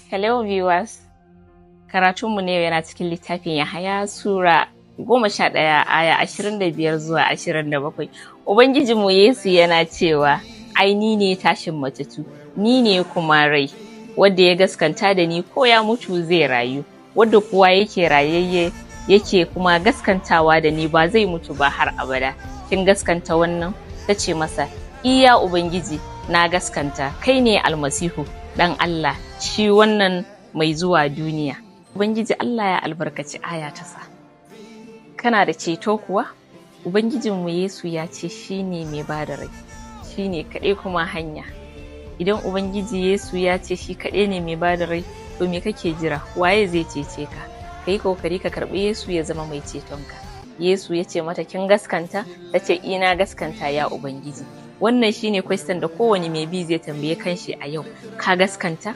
Hello viewers. Karatunmu ne yana cikin littafin Yahaya Sura 11 aya 25 zuwa 27. Ubangijinmu Yesu yana cewa, "Ai, ni ne tashin matattu, ni ne kuma rai, wanda ya gaskanta da ni ko ya mutu zai rayu, wanda kuwa yake rayayye yake kuma gaskantawa da ni ba zai mutu ba har abada. Kin gaskanta wannan?" Ta ce masa, "Iya Ubangiji, na gaskanta, kai ne Almasihu, ɗan Allah, shi wannan mai zuwa duniya." Ubangiji Allah ya albarkaci aya ta sa. Kana da ceto kuwa? Ubangijinmu Yesu ya ce shi ne mai ba da rai, shi ne kaɗai kuma hanya. Idan Ubangiji Yesu ya ce shi kaɗai ne mai ba da rai, to me kake jira? Waye zai cece ka? Ka yi kokari ka karɓi Yesu ya zama mai cetonka. Yesu ya ce mata, "Kin gaskanta?" Ta ce, "Ina gaskanta ya Ubangiji." Wannan shine question da kowane mai bi zai tambaye kanshi a yau. Ka gaskanta?